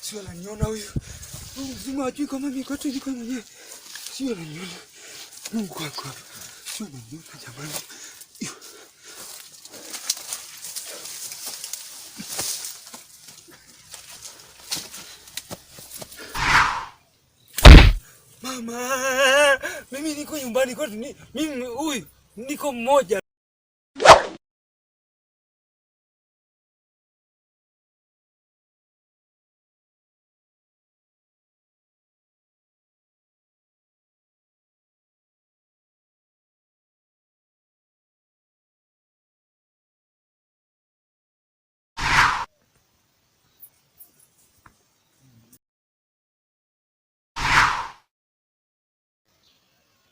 Sio ananiona huyu. Huyu mzima ajui kama mimi kwetu niko mwenyewe. Sio ananiona. Mungu wako hapa. Sio ananiona jamani. Mama, mimi niko nyumbani kwetu ni mimi huyu niko mmoja.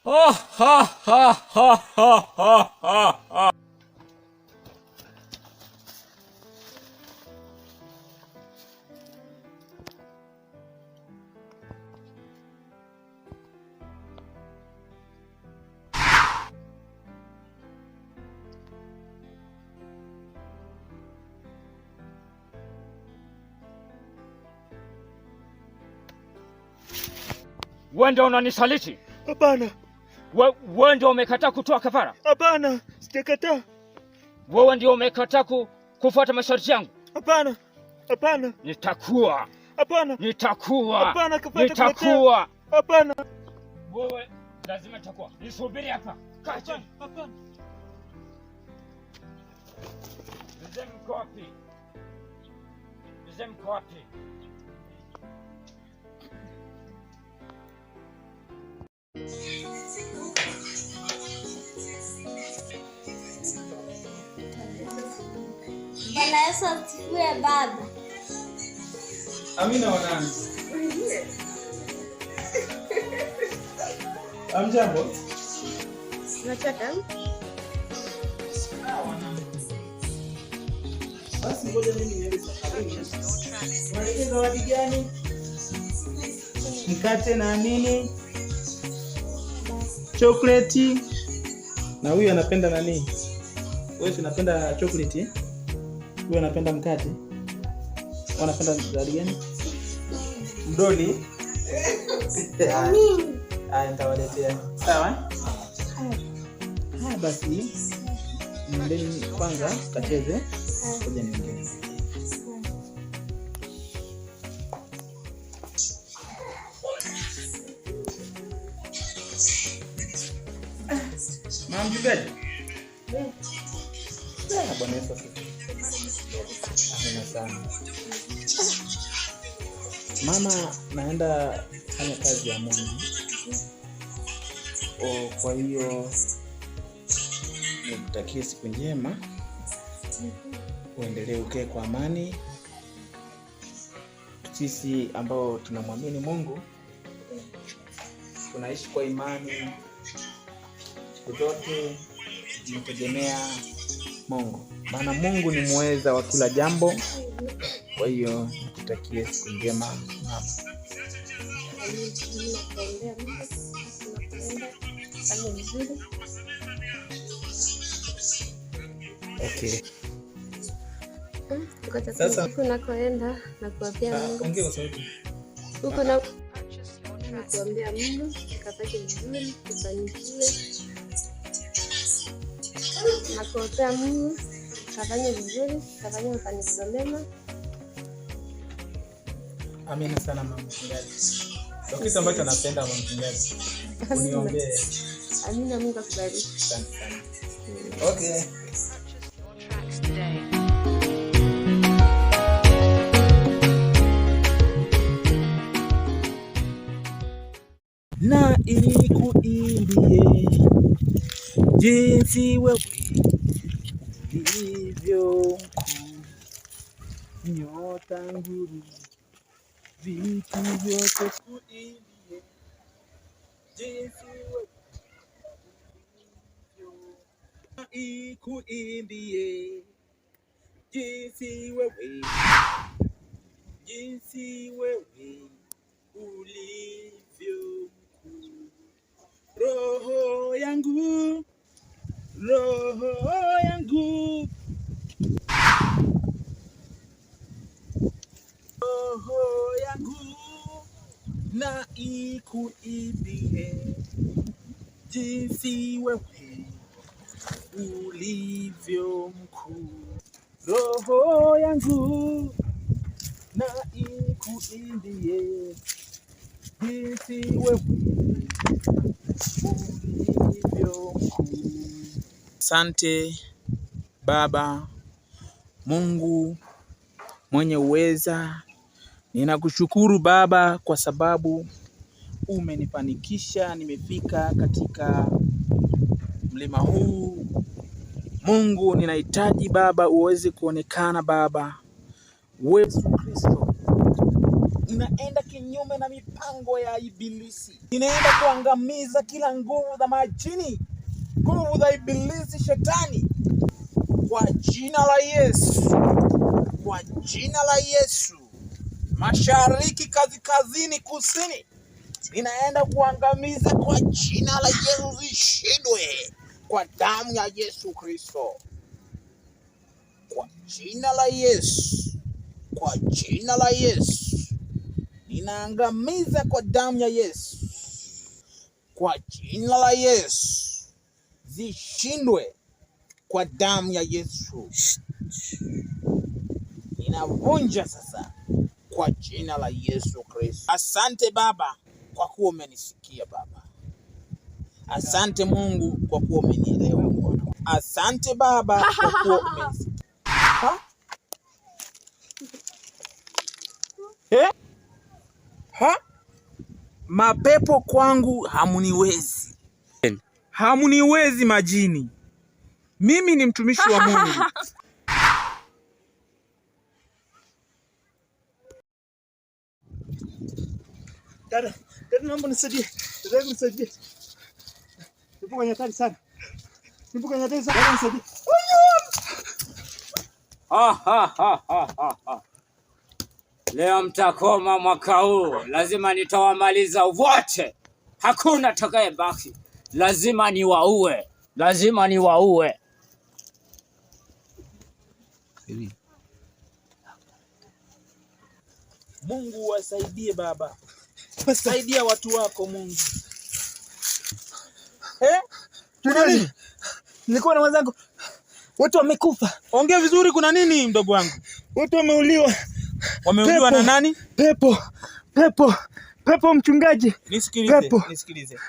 Ha ha ha ha ha ha ha ha. Wewe ndio unanisaliti? Hapana. Wewe ndio umekataa kutoa kafara? Hapana, sijakataa. Wewe ndio umekataa kufuata masharti yangu? Hapana, hapana. Nitakuwa. Hapana. Nitakuwa. Hapana, kafara Nitakuwa. Hapana. Wewe lazima nitakuwa. Nisubiri hapa. Kaa chini. Hapana. Mzee mko wapi? Mzee mko wapi? Bwana Yesu asifiwe baba. Amina wanangu. Hamjambo? Nataka Basi ngoja mimi niende safarini. Unaletea zawadi gani? Mkate na nini? Chocolate. Na huyu anapenda nani? Wewe si unapenda chocolate? Eh? Huyu anapenda mkate. Wewe unapenda zawadi gani? Mdoli. Haya, nitawaletea. Sawa? Haya basi. Niendeni kwanza kacheze. Ngoja niongee. Mama mchungaji. Ah, Bwana Yesu asifiwe. Amina sana. Mama, naenda kufanya kazi ya Mungu. O, kwa hiyo nikutakie siku njema, uendelee ukae kwa amani. Sisi ambao tunamwamini Mungu tunaishi kwa imani siku zote, tunamtegemea Mungu, maana Mungu ni muweza wa kila jambo. Kwa hiyo nikutakie siku njema mama. mimi nakuombea Mungu, nakuomba fanye vizuri. Okay. Ngoja Sasa- huko nakoenda na kuambia Mungu Ongea kwa sauti. huko na kuambia Mungu ukapate vizuri, ufanikiwe. Na kuombea Mungu ukafanye vizuri, ukafanye mafanikio mema. Amina sana mama mchungaji. Ndio kitu ambacho napenda mama mchungaji. Uniombee. Amina, Mungu akubariki. Asante sana. Okay. Tracks today. Na ikuimbie jinsi wewe ulivyo mkuu, nyota nguru, vitu vyote kuimbie jinsi wewe ulivyo, na ikuimbie jinsi wewe, jinsi wewe ulivyo mkuu. Roho yangu, roho yangu, Roho yangu na ikuimbie jinsi wewe ulivyo mkuu. Roho yangu na ikuimbie jinsi wewe ulivyo mkuu. Asante Baba Mungu mwenye uweza, ninakushukuru Baba kwa sababu umenifanikisha nimefika katika mlima huu. Mungu, ninahitaji Baba uweze kuonekana Baba. Yesu Kristo, ninaenda kinyume na mipango ya ibilisi, ninaenda kuangamiza kila nguvu za majini, nguvu za ibilisi shetani, kwa jina la Yesu, kwa jina la Yesu. Mashariki, kaskazini, kusini, ninaenda kuangamiza kwa jina la Yesu, zishindwe kwa damu ya Yesu Kristo, kwa jina la Yesu, kwa jina la Yesu, ninaangamiza kwa damu ya Yesu, kwa jina la Yesu, zishindwe kwa damu ya Yesu. Ninavunja sasa kwa jina la Yesu Kristo. Asante Baba kwa kuwa umenisikia Baba. Asante Mungu kwa kuwa umenielewa. Asante Baba kwa kuwa umenisikia. Ha? Eh? Ha? Mapepo kwangu hamuniwezi, hamuniwezi majini. Mimi ni mtumishi wa Mungu. Dada, dada, naomba nisaidie. Dada, nisaidie. Nipo kwenye hatari sana. Nipo kwenye hatari sana. Dada, nisaidie. Ha, ha, ha, ha, ha, ha. Leo mtakoma mwaka huu, lazima nitawamaliza wote, hakuna atakayebaki. Lazima niwaue, lazima niwaue. Mungu wasaidie Baba, saidia watu wako Mungu. Eh? Kuna nini? Nilikuwa na wenzangu. Watu wamekufa. Ongea vizuri, kuna nini mdogo wangu? Watu wameuliwa. Wameuliwa na nani? Pepo. Pepo. Pepo mchungaji. Nisikilize, Pepo. nisikilize.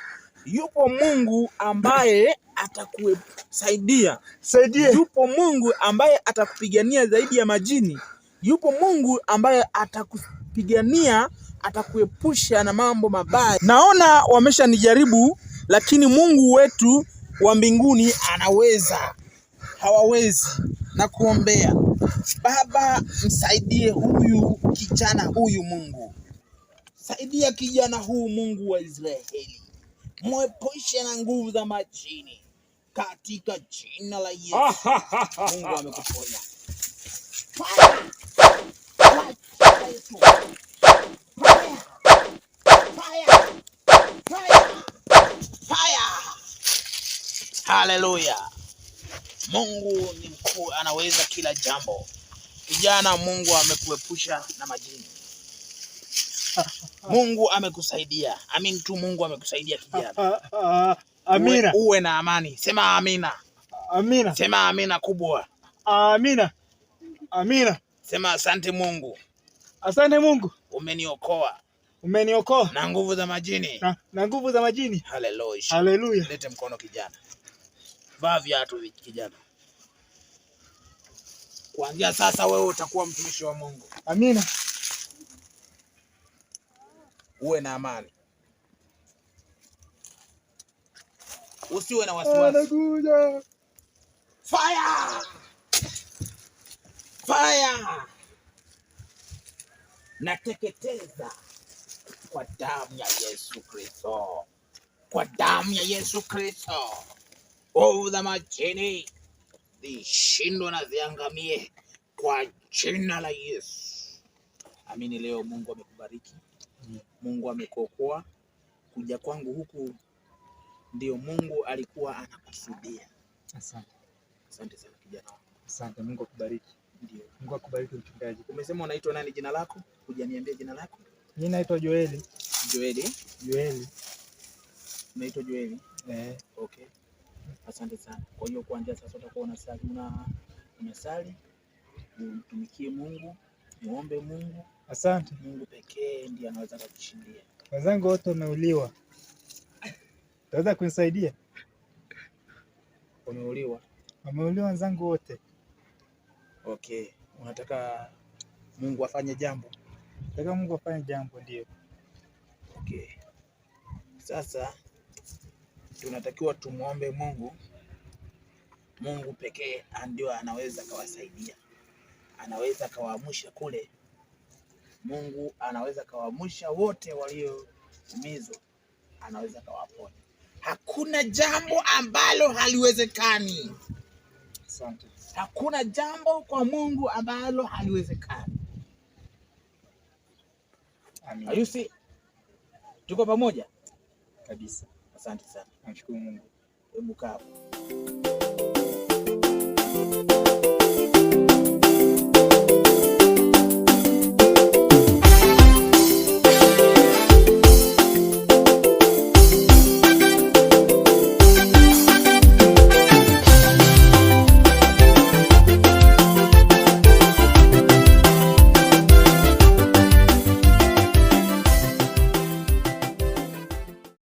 Yupo Mungu ambaye atakusaidia. Saidie. Yupo Mungu ambaye atakupigania zaidi ya majini. Yupo Mungu ambaye atakupigania, atakuepusha na mambo mabaya. Naona wameshanijaribu, lakini Mungu wetu wa mbinguni anaweza. Hawawezi. Na kuombea Baba, msaidie huyu kijana huyu Mungu. Saidia kijana huu Mungu wa Israeli, mwepushe na nguvu za majini katika jina la Yesu. Mungu amekuponya. Fire! Kwa jina la Yesu. Fire! Fire! Fire! Fire! Haleluya! Mungu ni mkuu, anaweza kila jambo. Kijana, Mungu amekuepusha na majini. Mungu amekusaidia. Amin tu, Mungu amekusaidia kijana. Amina. Uwe na amani. Sema amina. Amina. Sema amina kubwa. Amina. Amina. Sema asante Mungu, Asante Mungu, umeniokoa umeniokoa na nguvu za majini. na nguvu za majini. Haleluya. Haleluya. Lete mkono kijana. Vaa viatu kijana. Kuanzia sasa wewe utakuwa mtumishi wa Mungu. Amina. Uwe na amani, usiwe na wasiwasi. Anakuja. Fire! Fire! Nateketeza kwa damu ya Yesu Kristo, kwa damu ya Yesu Kristo. Nguvu za majini zishindwe na ziangamie kwa jina la Yesu. Amini leo Mungu amekubariki, Mungu amekuokoa. Kuja kwangu huku ndio Mungu alikuwa anakusudia. Asante. Asante sana kijana wangu. Asante, Mungu akubariki. Ndio. Mungu akubariki mchungaji. Umesema unaitwa nani jina lako? Hujaniambia jina lako? Mimi naitwa Joeli. Joeli. Joeli. Unaitwa Joeli? Eh. Okay. Asante sana. Kwa hiyo kuanzia sasa utakuwa unasali, unasali, umtumikie Mungu, muombe Mungu. Asante. Mungu pekee ndiye anaweza kukushindia. Wenzangu wote wameuliwa. Utaweza kunisaidia? Wameuliwa? Wameuliwa wenzangu wote. Okay. Unataka Mungu afanye jambo? Nataka Mungu afanye jambo, ndio. Okay. Sasa tunatakiwa tumuombe Mungu. Mungu pekee ndio anaweza akawasaidia, anaweza akawaamsha kule. Mungu anaweza akawaamsha wote walioumizwa, anaweza akawaponya. Hakuna jambo ambalo haliwezekani. Asante. Hakuna jambo kwa Mungu ambalo haliwezekani. Amina. Are you see? Tuko pamoja Kabisa. Asante sana. Namshukuru Mungu. Hebu kaa hapo.